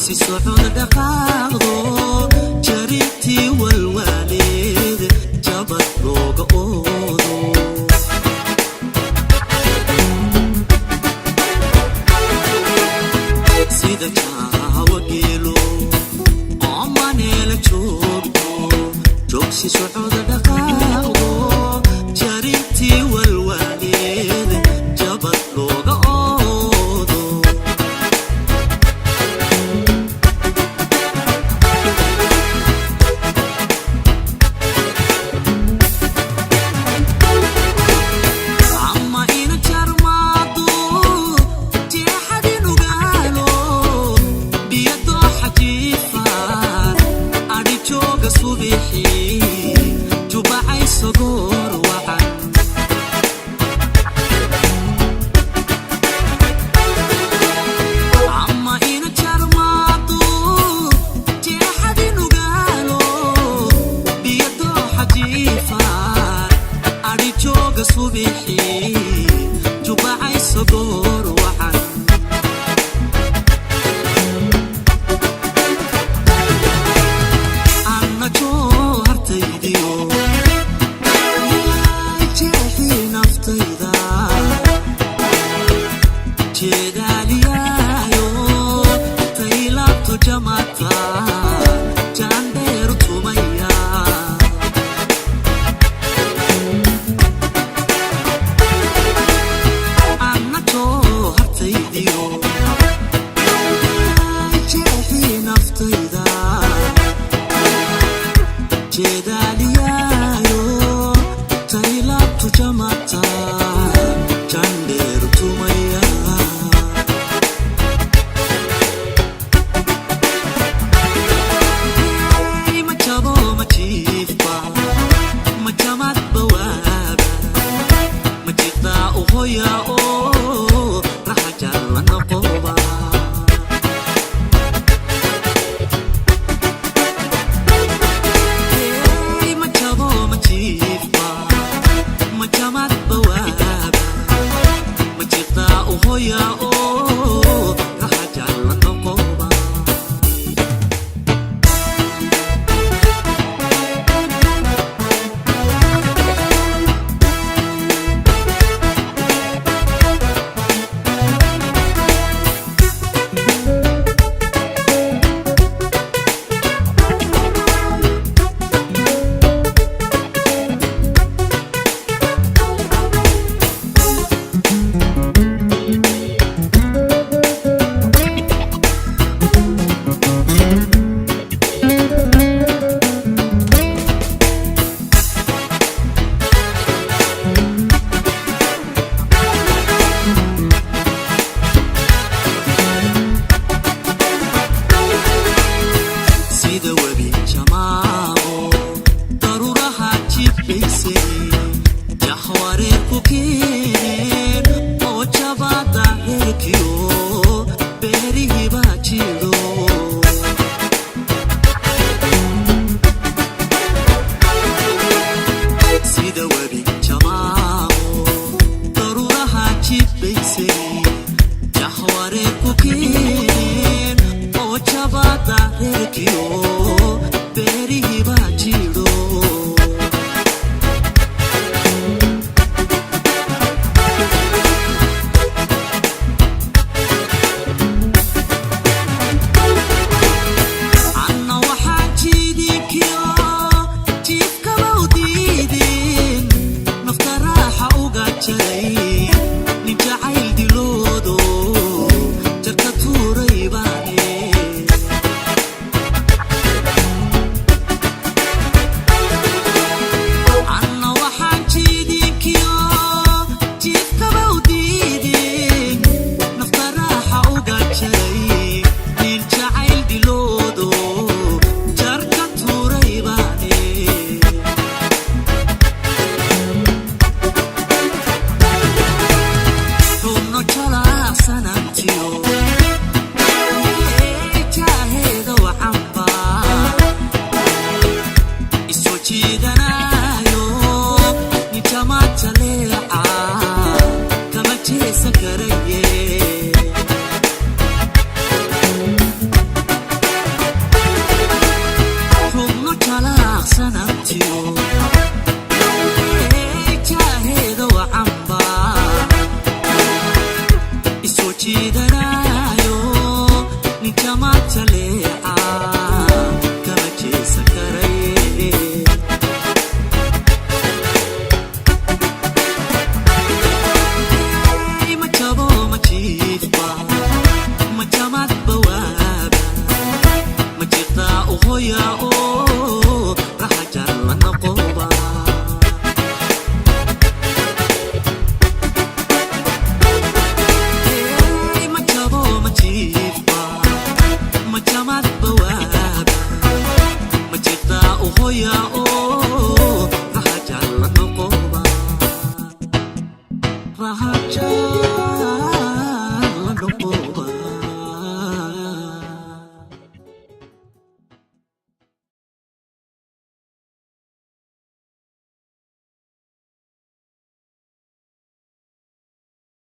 Joogsi socod dhaqaaqdo, jarintii walwaaleed jabad looga oodo. Sida jaawa geelo oo maneela joogto, joogsi socod dhaqaaqdo, jarintii walwaaleed jabad looga oodo. Ama ina jarmaado jeexadin ugaalo, biyo dooxa jiifaan, adhi jooga subixii jubacayso goor wacan. Ama ina jarmaado jeexadin ugaalo, biyo dooxa jiifaan, adhi jooga subixii jubacayso goor wacan. Anna joohartaydiyo jeexii naftayda jeedaaliyaayo, taylaabto jamata jaandheeru tumaya. Anna joohartaydiyo jeexii naftayda jeedaaliyaayo, taylaabtu jamata jandheeru tumaya. Hey, ma jabo ma jiifba, ma jamad bawaaba, ma jiqdaa uhoya oo raxa jalla noqoba. Hey, ma jabo ma jiifba, ma jamad bawaaba, ma jiqdaa uhoya oo raxa jalla noqoba. Sida webi jamaabo daruuraha jibbaysay, jaxwareer ku keeneen oo jabada herkiyo beerihiiba jidho. Sida webi jamaabo daruuraha jibbaysay, jaxwareer ku keeneen oo jabada reerkiyo beerihiiba jidho. Anna waxaan jiidinkiyo jiifkaba u diidin, nafta raaxa uga jaray, nin jacayl diloodo jarka tuuray baane. jeedaayo, nin jamaad jaleeca kama jeesan karaye. Hey, ma jabo ma jiifba, ma jamad bawaaba, ma jiqdaa u hoya.